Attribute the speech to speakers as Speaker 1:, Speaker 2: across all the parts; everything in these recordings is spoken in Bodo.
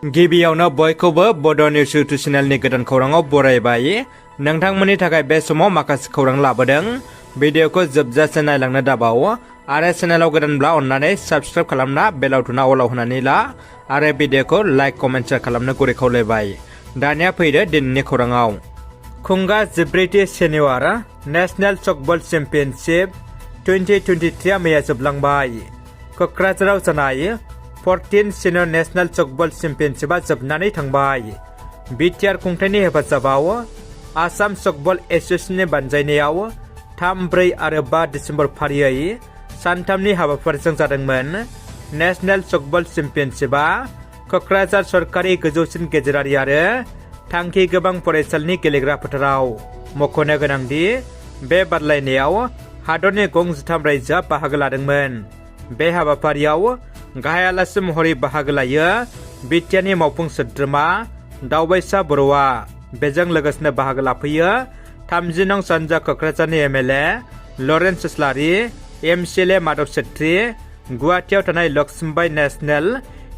Speaker 1: गिबियावनो बयखौबो बड' निउस इउटुब चेनेलनि गोदान खौराङाव बरायबाय। नोंथांमोननि थाखाय बे समाव माखासे खौरां लाबोदों। भिडिअखौ जोबजासे नायलांनो दाबाव आरो चेनेलाव गोदानब्ला अन्नानै साबस्क्राइब खालामना बेल आइकनआ अलाव होनानै ला आरो भिडिअखौ लाइक कमेन्ट शेयार खालामनो गुरै खावलायबाय। दानिया फैदो दिनैनि खौराङाव। खुंगा 14थि सेनियर नेशनेल सकबल चेम्पियनशिप 2023 मैया जोबलांबाय। क'क्राझाराव जानाय 14 सिनियर नेशनेल सकबल चेम्पियनशिपआ जोबनानै थांबाय। बिटिआर खुंथायनि हेफाजाबाव आसाम सकबल एस'सिएशननि बानजायनायाव 3, 4 आरो 5 डिसेम्बर फारियै सानथामनि हाबाफारिजों जादोंमोन। नेशनेल सकबल चेम्पियनशिपआ क'क्राझार सरकारि गोजौसिन गेजेरारि आरो थांखि गोबां फरायसालिनि गेलेग्रा फोथाराव। मख'नो गोनांदि बे बादायलायनायाव हादरनि गं 13 रायजोआ बाहागो लादोंमोन। बे हाबाफारियाव गाहाय आलासि महरै बाहागो लायो बिटिआरनि मावफुं सोद्रोमा दावबायसा बर'आ। बेजों लोगोसेनो बाहागो लाफैयो 30 नं सानजा क'क्राझारनि MLA Lawrence Islary, MCLA Madhav Chetri, गुवाहाटीआव थानाय Lakshmibai National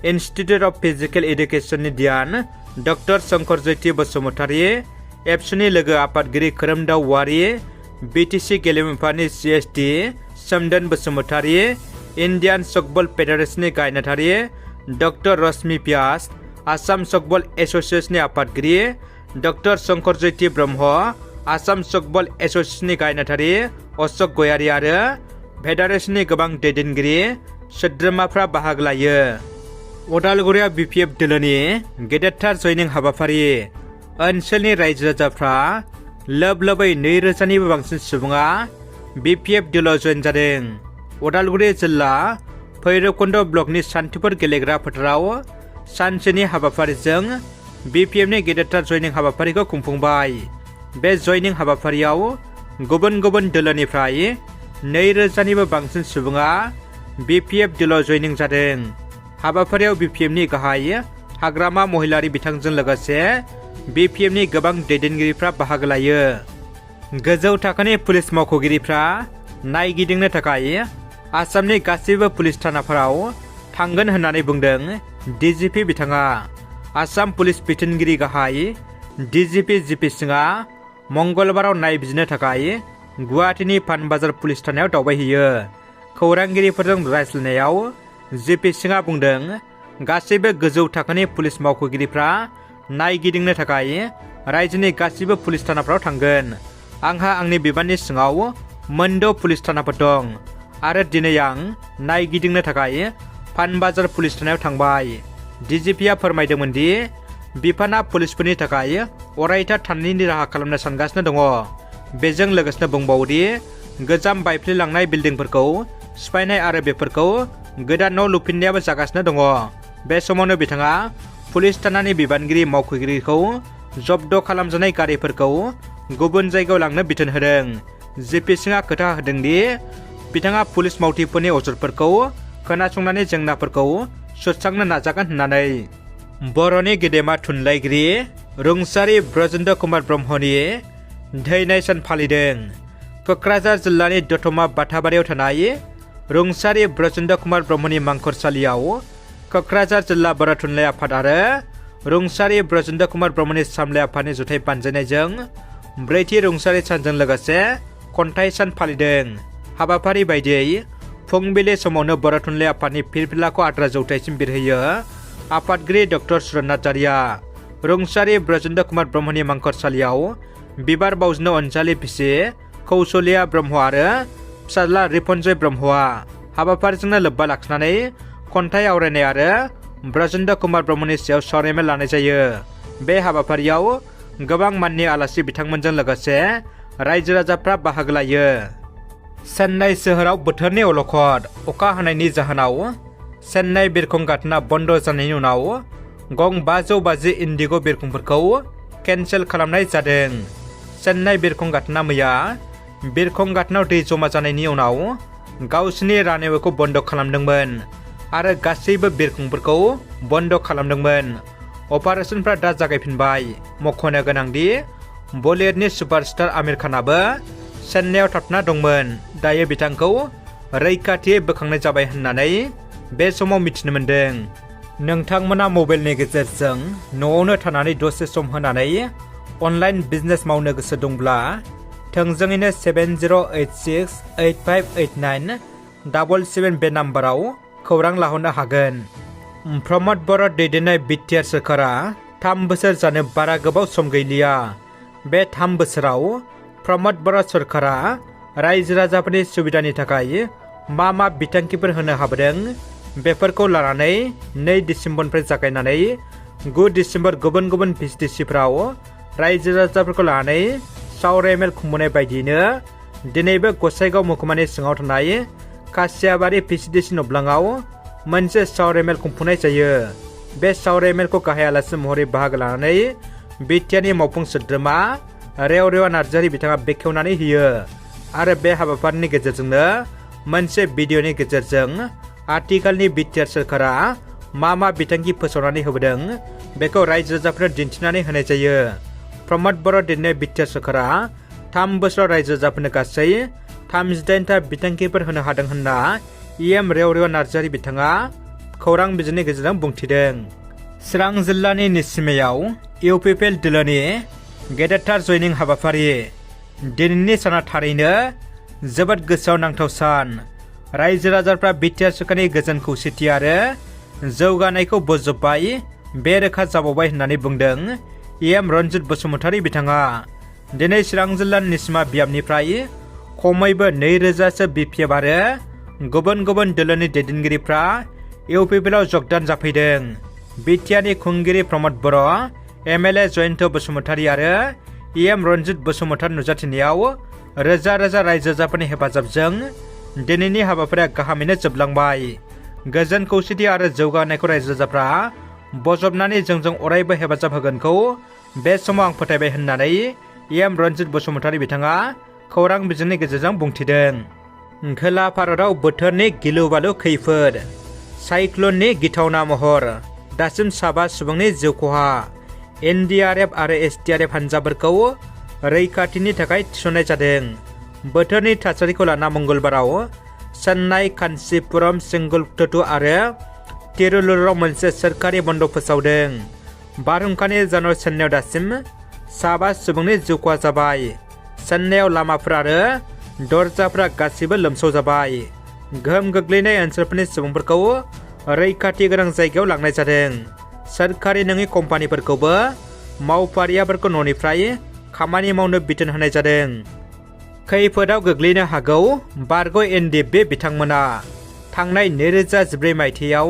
Speaker 1: Institute of Physical एडुकेशननि डियान डक्टर शंकर ज्योति बसुमतारी, एबसुनि लोगो आफादगिरि खोरोमदाव औवारी, बिटिसि गेलेमु बिफाननि सिएसडि सोमदोन बसुमतारी, इन्डियान सकबल फेडारेशननि गाहाय नेहाथारि डक्टर रश्मि व्यास, आसाम सकबल एस'सिएशननि आफादगिरि डक्टर शंकर ज्योति ब्रह्म, आसाम सकबल एस'सिएशननि गाहाय नेहाथारि अशक गयारी आरो फेडारेशननि गोबां दैदेनगिरि सोद्रोमाफ्रा बाहागो लायो। उदालगुरियाव बिपिएफ दोलोनि गेदेरथार जयनिं हाबाफारि। ओनसोलनि रायजो राजाफ्रा लोब लोबै 2,000निबो बांसिन सुबुङा बिपिएफ दोलोआव जयेन जादों। उदालगुरि जिल्ला भैरबकुन्द ब्लकनि सान्थिपुर गेलेग्रा फोथाराव सानसेनि हाबाफारिजों बिपिएफनि गेदेरथार जयनिं हाबाफारिखौ खुंफुंबाय। बे जयनिं हाबाफारियाव गुबुन गुबुन दोलोनिफ्राय 2,000निबो बांसिन सुबुङा बिपिएफ दोलोआव जयनिं जादों। हाबाफारियाव बिपिएफनि गाहाय हाग्रामा महिलारि बिथांजों लोगोसे बिपिएफनि गोबां दैदेनगिरिफ्रा बाहागो लायो। गोजौ थाखोनि पुलिस मावख'गिरिफ्रा नायगिदिंनो थाखाय आसामनि गासैबो पुलिस थानाफोराव थांगोन होननानै बुंदों डिजिपि बिथाङा। आसाम पुलिस बिथोनगिरि गाहाय डिजिपि जिपि सिंहआ मंगलबाराव नायबिजिरनो थाखाय गुवाहाटीनि पानबाजार पुलिस थानायाव दावबायहैयो। खौरांगिरिफोरजों रायज्लायनायाव जिपि सिंहआ बुंदों गासैबो गोजौ थाखोनि पुलिस मावख'गिरिफ्रा नायगिदिंनो थाखाय रायजोनि गासैबो पुलिस थानाफोराव थांगोन। आंहा आंनि बिबाननि सिङाव 8 पुलिस थानाफोर दं आरो दिनै आं नायगिदिंनो थाखाय पानबाजार पुलिस थानायाव थांबाय। डिजिपिआ फोरमायदोंमोन दि बिफाना पुलिसफोरनि थाखाय अरायथा थानायनि राहा खालामनो सानगासिनो दङ। बेजों लोगोसेनो बुंबावोदि गोजाम बायफ्लेलांनाय बिल्डिंफोरखौ सिफायनाय आरो बेफोरखौ गोदान न' लुफिननायाबो जागासिनो दङ। बे समावनो बिथाङा पुलिस थानानि बिबानगिरि मावख'गिरिखौ जब्द खालामजानाय गारिफोरखौ गुबुन जायगायाव लांनो बिथोन होदों। जिपि सिंहआ खोथा होदोंदि बिथाङा पुलिस मावथिफोरनि अजदफोरखौ खोनासंनानै जेंनाफोरखौ सुस्रांनो नाजागोन होननानै। बर'नि गेदेमा थुनलाइगिरि रुंसारि ब्रजेन्द्र कुमार ब्रह्मनि थैनाय सान फालिदों। क'क्राझार जिल्लानि दतमा बाथाबारियाव थानाय रुंसारि ब्रजेन्द्र कुमार ब्रह्मनि मांखरसालियाव क'क्राझार जिल्ला बर' थुनलाइ आफाद आरो रुंसारि ब्रजेन्द्र कुमार ब्रह्मनि सामलाय आफादनि जुथाइ बानजायनायजों 4थि रुंसारि सानजों लोगोसे खन्थाइ सान फालिदों। हाबाफारि बायदियै फुंबिलि समावनो बर' थुनलाइ आफादनि फिरफिलाखौ आद्रा जौथाइसिम बिरहोयो आफादगिरि डक्टर सुरन नार्जारिया। रुंसारि ब्रजेन्द्र कुमार ब्रह्मनि मांखरसालियाव बिबार बाउजिनो अनजालि बिसि कौशलिया ब्रह्म आरो फिसाज्ला रिपन्जय ब्रह्मआ हाबाफारिजोंनो लोब्बा लाखिनानै खन्थाइ आवरायनाय आरो ब्रजेन्द्र कुमार ब्रह्मनि सायाव सावरायमेल लानाय जायो। बे हाबाफारियाव गोबां माननि आलासि बिथांमोनजों लोगोसे रायजो राजाफ्रा बाहागो लायो। चेन्नाइ सोहोराव बोथोरनि अलखद। अखा हानायनि जाहोनाव चेन्नाइ बिरखं गाथोना बन्द जानायनि उनाव गं 550 इन्डिग' बिरखंफोरखौ केन्सेल खालामनाय जादों। चेन्नाइ बिरखं गाथोना मैया बिरखं गाथोनाव दै जमा जानायनि उनाव गावसिनि रानवेखौ बन्द खालामदोंमोन आरो गासैबो बिरखंफोरखौ बन्द खालामदोंमोन। अपारेशनफ्रा दा जागायफिनबाय। मख'नो गोनांदि बलिउडनि सुपारस्टार आमिर खानाबो चेन्नाइआव थाबथाना दंमोन। दायो बिथांखौ रैखाथियै बोखांनाय जाबाय होननानै बे समाव मिथिनो मोन्दों। नोंथांमोना मबाइलनि गेजेरजों न'आवनो थानानै दसे सम होनानै अनलाइन बिजनेस मावनो गोसो दंब्ला थोंजोङैनो 7086858977 बे नाम्बाराव खौरां लाहरनो हागोन। प्रमद बर' दैदेननाय बिटिआर सोरखारा 3 बोसोर जानो बारा गोबाव सम गैलिया। बे 3 बोसोराव प्रमद बर' सोरखारा रायजो राजाफोरनि सुबिदानि थाखाय मा बिथांखिफोर होनो हाबोदों बेफोरखौ लानानै 2 डिसेम्बरनिफ्राय जागायनानै 9 डिसेम्बर गुबुन गुबुन भिसिडिसिफ्राव रायजो राजाफोरखौ लानानै सावरायमेल खुंबोनाय बायदियैनो दिनैबो गसाइगाव महकुमानि सिङाव थानाय खासियाबारि भिसिडिसि नब्लाङाव मोनसे सावरायमेल खुंफुंनाय जायो। बे सावरायमेलखौ गाहाय आलासि महरै बाहागो लानानै बिटिआरनि मावफुं सोद्रोमा रेवरेवा नार्जारि बिथाङा बेखेवनानै होयो आरो बे हाबाफारिनि गेजेरजोंनो मोनसे भिडिअनि गेजेरजों आथिखालनि बिटिआर सोरखारा मा बिथांखि फोसावनानै होबोदों बेखौ रायजो राजाफोरनो दिन्थिनानै होनाय जायो। प्रमद बर' दैदेननाय बिटिआर सोरखारा 3 बोसोराव रायजो राजाफोरनो गासै 38 बिथांखिफोर होनो हादों होनना इएम रेवरेवा नार्जारि बिथाङा खौरां बिजोंनि गेजेरजों बुंथिदों। चिरां जिल्लानि निसिमेयाव इउपिपिएल दोलोनि गेदेरथार जयनिं हाबाफारि। दिनैनि साना थारैनो जोबोद गोसोआव नांथाव सान। रायजो राजाफ्रा बिटिआर सोरखारनि गोजोन खौसेथि आरो जौगानायखौ बजबबाय बे रोखा जाबावबाय होननानै बुंदों इएम रन्जित बसुमतारी बिथाङा। दिनै चिरां जिल्लानि निसिमा बियाबनिफ्राय खमैबो 2000सो बिपिएफ आरो गुबुन गुबुन दोलोनि दैदेनगिरिफ्रा इउपिपिएलआव जगदान जाफैदों। बिटिआरनि खुंगिरि प्रमद बर', एमएलए जयन्त बसुमतारी आरो इएम रन्जित बसुमतारी नुजाथिनायाव रोजा रोजा रायजो राजाफोरनि हेफाजाबजों दिनैनि हाबाफारिया गाहामैनो जोबलांबाय। गोजोन खौसेथि आरो जौगानायखौ रायजो राजाफ्रा बजबनानै जोंजों अरायबो हेफाजाब होगोनखौ बे समाव आं फोथायबाय होननानै इएम रन्जित बसुमतारी बिथाङा खौरां बिजोंनि गेजेरजों बुंथिदों। खोला भारतआव बोथोरनि गिलु बालु खैफोद। साइक्लननि गिथावना महर। दासिम 7 सुबुंनि जिउ खहा। एनडिआरएफ आरो एसडिआरएफ हानजाफोरखौ रैखाथिनि थाखाय थिसननाय जादों। बोथोरनि थासारिखौ लाना मंगलबाराव चेन्नाइ, कान्चीपुरम, चेंगलपट्टु आरो तिरुलुराव मोनसे सोरखारि बन्द फोसावदों। बारहुंखानि जाहोनाव चेन्नाइआव दासिम 7 सुबुंनि जिउ खहा जाबाय। चेन्नाइआव लामाफोर आरो दरजाफोरा गासिबो लोमसावजाबाय। गोहोम गोग्लैनाय ओनसोलफोरनि सुबुंफोरखौ रैखाथि गोनां जायगायाव लांनाय जादों। सोरखारि नङि कम्पानिफोरखौबो मावफारियाफोरखौ न'निफ्राय खामानि मावनो बिथोन होनाय जादों। खैफोदाव गोग्लैनो हागौ बारग' एनडिएफबि बिथांमोना। थांनाय 2014 मायथाइयाव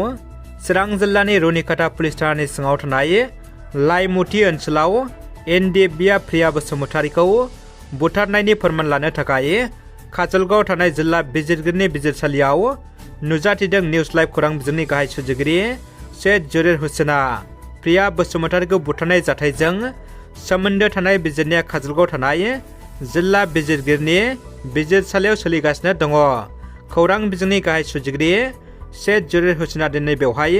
Speaker 1: चिरां जिल्लानि रुनिकाटा पुलिस थानानि सिङाव थानाय लाइमुथि ओनसोलाव एनडिएफबिआ प्रिया बसुमतारीखौ बुथारनायनि फोरमान लानो थाखाय काजलगावआव थानाय जिल्ला बिजिरगिरिनि बिजिरसालियाव नुजाथिदों। निउज लाइभ खौरां बिजोंनि गाहाय सुजुगिरि शेख जरिर हुसेना। प्रिया बसुमतारीखौ बुथारनाय जाथायजों सोमोन्दो थानाय बिजिरनाया काजलगावआव थानाय जिल्ला बिजिरगिरिनि बिजिरसालियाव सोलिगासिनो दङ। खौरां बिजोंनि गाहाय सुजुगिरि शेख जरिर हुसेना दिनै बेवहाय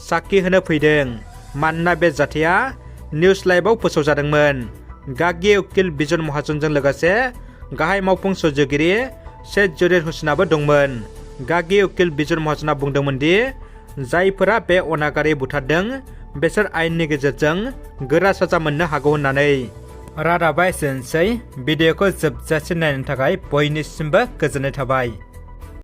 Speaker 1: साखि होनो फैदों मानोना बे जाथाया निउज लाइभआव फोसावजादोंमोन। गागि उकिल बिजन महाजनजों लोगोसे गाहाय मावफुं सुजुगिरि शेख जरिर हुसेनाबो दंमोन। गागि उकिल बिजन महाजना बुंदोंमोन दि जायफोरा बे अनागारि बुथारदों बिसोर आयेननि गेजेरजों गोरा साजा मोननो हागौ होननानै। रादाबा एसेनोसै। भिडिअखौ जोबजासिम नायनो थाखाय बयनिसिमबो गोजोननाय थाबाय।